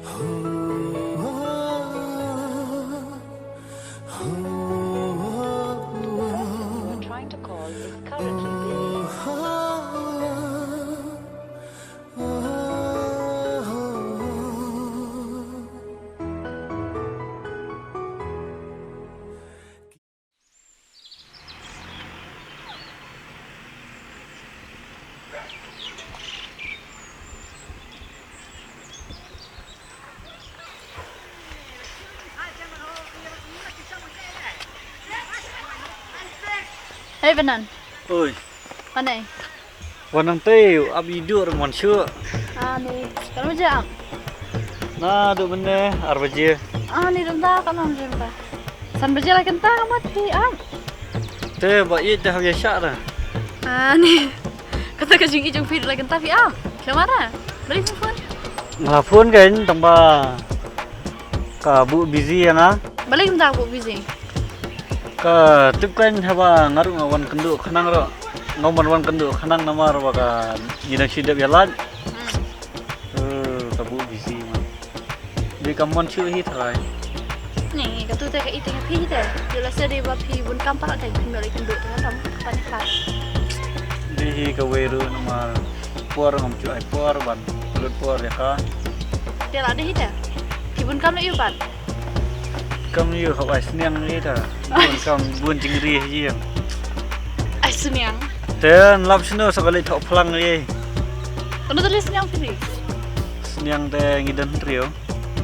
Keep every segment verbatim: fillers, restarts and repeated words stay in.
Who you are trying to call is currently busy. Hey, Benan. Oi. Wan ai. Wan nang te, ap i dur mon shu. Ani, kan baje ap? Naduh mynne ar baje. Ani, dang da kan baje mynta. San baje la kynta ka mat phi ap. Te ba ïeit te hap ïa shah da. Ani. Kata ka jingïeit jong phi la kynta phi ap. Kemara. Bali phone. Nga la phone kan tang ba ka buh busy ïa nga. Balei kumta ka buh busy? Ka tip kan haba nga ruh nga wan kynduh khnang ruh. Nga wan wan kynduh khnang namar ba ka ngi dang shu dep ïa lait. Hmm. Eh, ka buh busy ma. Dei ka mon shu hi trai. Ni ka tu te ka ite ka phi te. Dei la se dei ba phi bun kam palat kan phi meri kynduh te kan ram ka pan ka. Dei hi ka wei ruh namar por ngam shu ai por ban lut por ïa ka. Te la dei hi te. Phi bun kam la ïu pat. Kam ïu hap ai sniang hi te. Bun kam bun jingri hi ïa. Ai sniang. Te lap sniang sa ka lei thok phlang hi. Kano te lei sniang phi? Sniang te ngi don trio.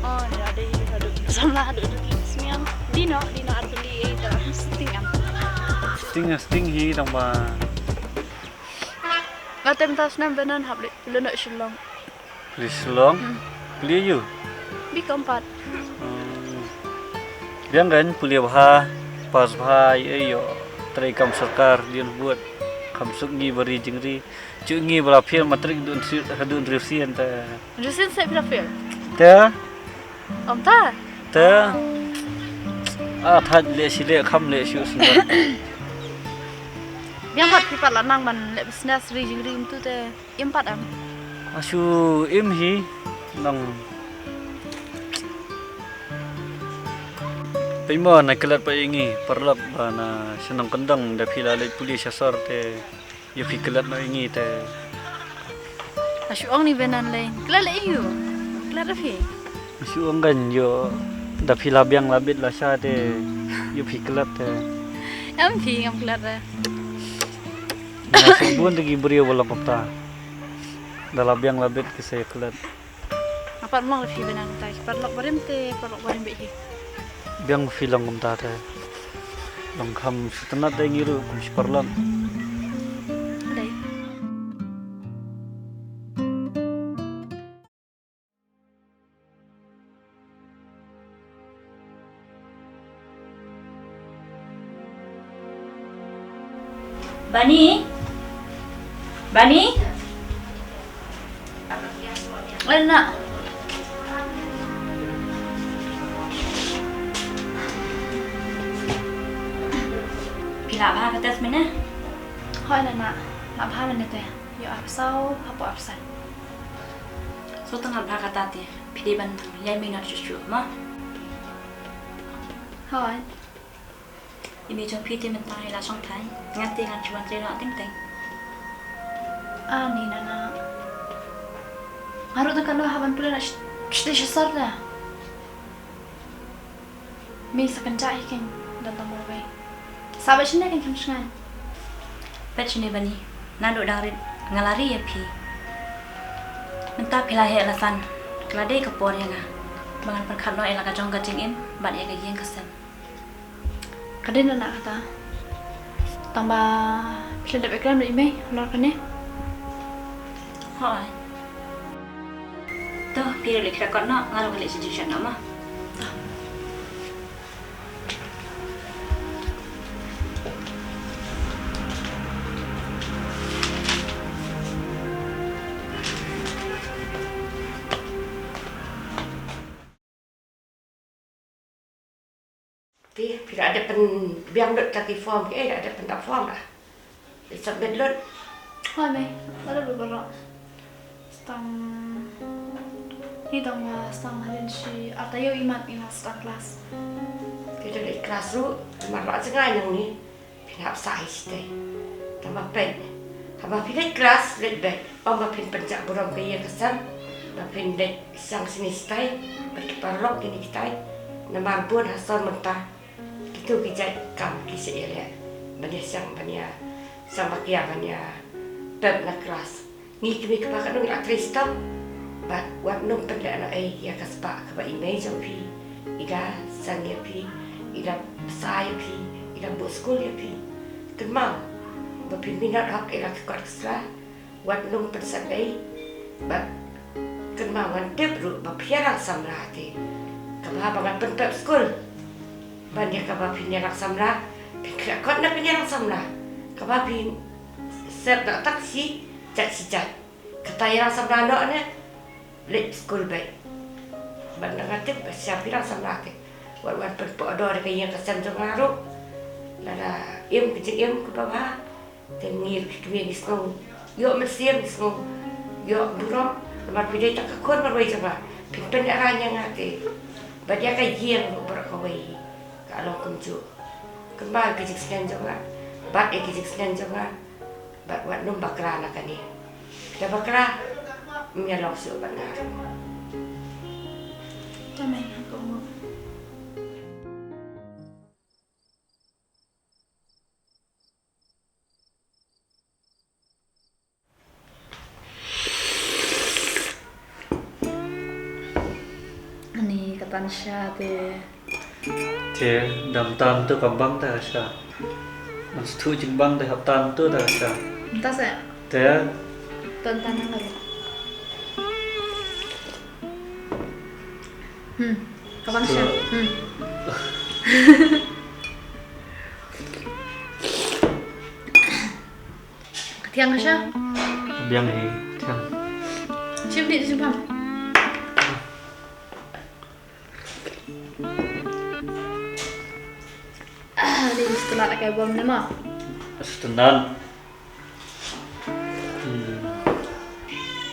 Oh, ya dei hi haduh. Samla haduh haduh sniang. Dino, dino ar beli hi te sting am. Sting, sting hi tang ba. Nga tem ta snem Benan hap leh, leh na Shillong. Pule Shillong? Hmm. Pule ïu? Bi kom pat. Hmm. Biang kan pule bha, pass bha, ïoh, ïoh trei kam sorkar, dien bud. Kham suk ngi bari jingri. Ju ngi ba la fail matric dun si, dun riu sien te. Riu sien se phi la fail? Te. Om ta? Te. Ah, thaj leh shi leh kham leh shu sngewbha. Biang pat phi pat la nang ban leh business ri jingri mynta te. Im pat em? Ashu im hi nang. Pynban na klet pat ïa ngi paralok ba na shnong kyndong da phi la leit pule sha sor te. Ïa phi klet noh ïa ngi te. Ashu ong ni Benan lei. Klet lei ïa u. Klet da phi. Ashu ong kan ïoh da phi la biang la bit la sha te. Ïa phi klet te. Em phi ngam klet da. Nga shu bun te ki briew ba long kumta. Da la biang la bit ki sa ïa klet. Nga pat mlong da phi Benan te, ki paralok barim te, paralok barim beit hi. Biang phi long kumta te. Long kham sngewtynnat da ngi ruh kum shi paralok. Dei. Bani? Bani? Wan na. Phi lah bha ka test mynne? Hooid Nana, lah bha mynne te. Ïoh arphew saw hapoh arphew san. Shu tang lah bha kata te. Phi dei ban ïai minot shuh shuh mo. Hooid. I mei jong phi te mynta i la shong thaiñ. Nga te ngan shu wan trei noh teng teng. Ani Nana. Nga ruh tang katno hap ban pule noh shatei sha sor te. Mei sa kynjah hi kein, don tang marwei. Sa bad shane kein kham shngaiñ. Bad shane Bani, naduh dang rit nga la ri ïa phi. Mynta phi la heh la san, ka la dei ka por ïa nga ba ngan pyrkhat noh ïa la ka jong ka jingim bad ïa ka ïing ka sem. Ka dei na kata. Tang ba phi la dep ïakren bad i mei halor kane. Hooid. To, phi ruh leit khie kot noh, nga ruh ngan leit sha jingshet noh mo. Phi, phi la dep pynbiang lut la ki form, ki ei la dep pyndap form la. Phi submit lut. Hooid mei, la dep lut baroh. Tang Ni dang ma stang hadien shi ar taïew imat ina stang klas. Ki da leit klas ruh, mar la jngai nangne, phin hap sa hi sitei. Tang ba peit, haba phi leit klas, leit beit. Ym ba phin pynjah burom ka ïing ka sem, ba phin leit shang sini sitei, bad ki paralok kine kitai, namar bun ha sor mynta. Kito ki jait kam ki sha ïaleh ban ïa shang ban ïa shang ba ki ïa ban ïa pep na klas. Ngi kmie kpa katno ngi la trei stok. Bad wat nym pynleh noh ei ïa ka spah kaba i mei jong phi i da seng ïa phi, i da bsa ïa phi, i da buh skul ïa phi. Kynmaw ba phi minot hok ïa la ki kot ka sla. Wat nym pynsan ei. Bad kynmaw ngan tip ruh ba phi ïalang samla te. Kaba ba ngan pynpep skul. Ban ïa kaba phin ïalang samla. Phin khleh kot na phin ïalang samla. Kaba phin sep na tak shi jait shi jait. Kata ïalang samla noh ne. Leit skul beit. Ban da nga tip ba sha phi ïalang samla te. Wat wan pynpoh dor ka ïing ka sem jong nga ruh. Lada im ka jingim kaba bha. Te ngi ruh ki kmie ngi sngew ïoh mynsiem, ngi sngew ïoh burom. Namar phi dei tang ka khun marwei jong nga. Phin pynïaid ïa nga te. Bad ïa ka ïing ruh baroh kawei ka long kumjuh. Kynmaw ïa ki jingsneng jong nga. Bad ïa ki jingsneng jong nga. Bad wat nym bakla na kane. Da bakla, ym ïa long shuh bad nga ruh. Tang ma nga ka umur. Ani ka tan sha te. Te, dam tan tu kam bang ta sha. Ngan shu jingbang te hap tan tu ta sha. Mynta sa. Te. Tan tan nang. Hmm. Ka bang sha. Hmm. Ka thiang ka sha? Biang hi, thiang. Shim dih, shim pam. Ah, ni mesti nak kai bom ni mah. Setenan. Hmm.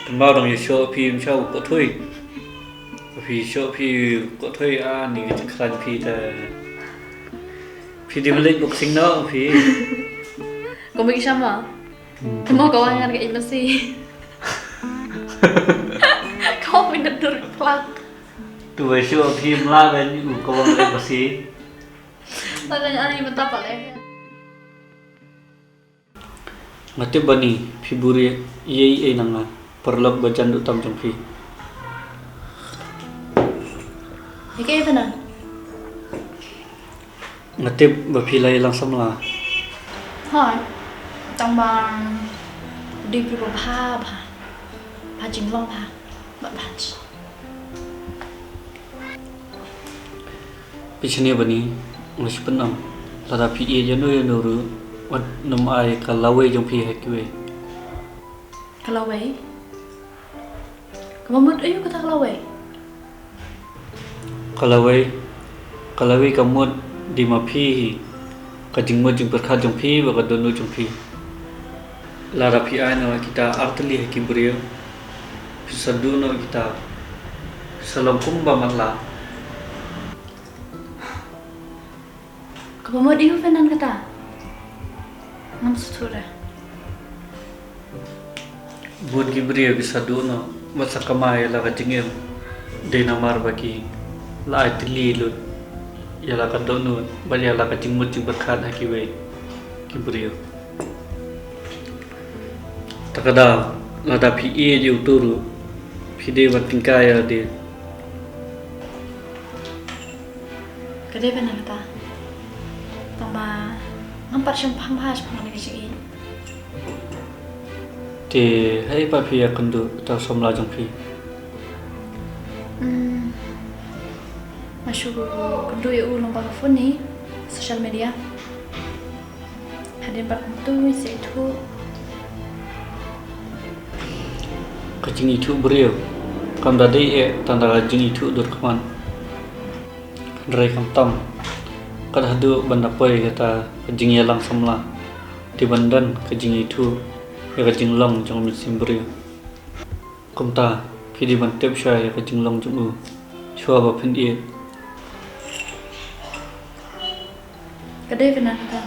Kynmaw dang ïa shoh phi ym shoh ko thui. Phi shoh phi ko thui a ni ka khlaiñ phi ta. Phi dei ban leit boxing noh phi. Ko mih shama. Tamo ka wan ngan ka imasi. Kau minat dur plak. Tu bai shu phi mla ban u ka wan ka imasi. Tadang ani mata pale. Nga tip ba ni phi buri ei ei na nga paralok ba jan duh tam jong phi. Ïa kaei ba na? Nga tip ba phi la ïalang samla. Hooid. Tang ba u dei u briew ba bha bha. Bha jinglong bha. Bad bha. Phi shane ba ni nga shu pynang lada phi ïeit ïano ïano ruh wat nym ai ka lawei jong phi ha kiwei. Ka lawei? Kaba mut aïu kata ka lawei? Ka lawei, ka lawei ka mut dei ma phi hi, ka jingmut jingpyrkhat jong phi bad ka dohnud jong phi. Lada phi ai noh kita artylli ha ki briew, phin sa duh noh kita, phin sa long kumba matlah. Kaba mut aïu phi nang kata? Ngam sngewthuh re. Bun ki briew ki sa duh noh bad sa kamai ïa la ka jingim. Dei namar ba ki la ai tylli lut ïa la ka dohnud bad ïa la ka jingmut jingpyrkhat ha kiwei ki briew. Ta ka daw lada phi ïeit ïa uto ruh phi dei ban tyngkai ïa lade. Ka dei ban nang kata. Tang ba ngam pat shym phang bha shaphang kane ka jingïeit. Te haei pat phi ïakynduh kata u samla jong phi? Hmm. Nga shu kynduh ïa u lyngba ka phone ne social media. Hadien pat kumtu ngi sa ithuh. Ka jingithuh briew kam da dei eh tang da ka jingithuh dur khmat. Hynrei khamtam kat haduh ban da poi kata ka jingïalang samla, te ban don ka jingithuh ïa ka jinglong jong u mynsiem briew. Kumta Phi dei ban tip shwa ïa ka jinglong jong u shuwa ba phin ïeit. Ka dei kane kata.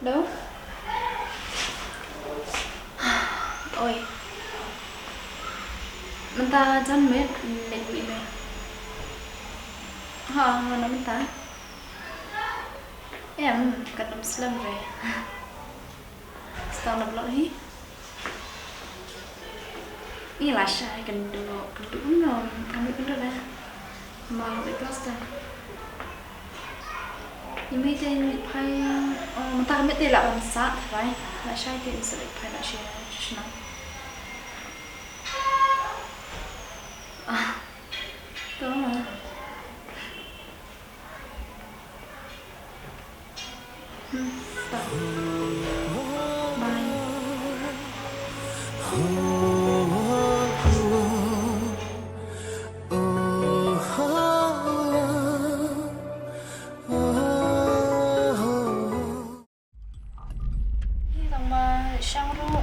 Hello? Oi. Mynta jan met, met bu email. Ha, mana mynta? Em, kat dum slem re. Stang na blok hi. Ni la sha kan du, kan du no, kan du kan du na. Ma lo i pasta. Ni mai te ni pai, oh, mynta ka met te la ban sa, rai. La sha te ni sa le pai la sha, sha na. Ah, to ma. Hmm, to. Bye. Ïa, tang ma shang ruh.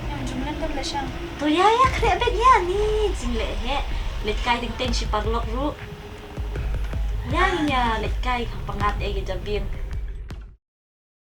Ïa, jinglen tam la shang. To ïa, ïa, khreh bad ïa ni jingleh he. Leit kai teng teng shi paralok ruh. Ïa, ïa, leit kai khang pangat eh ki jabieng.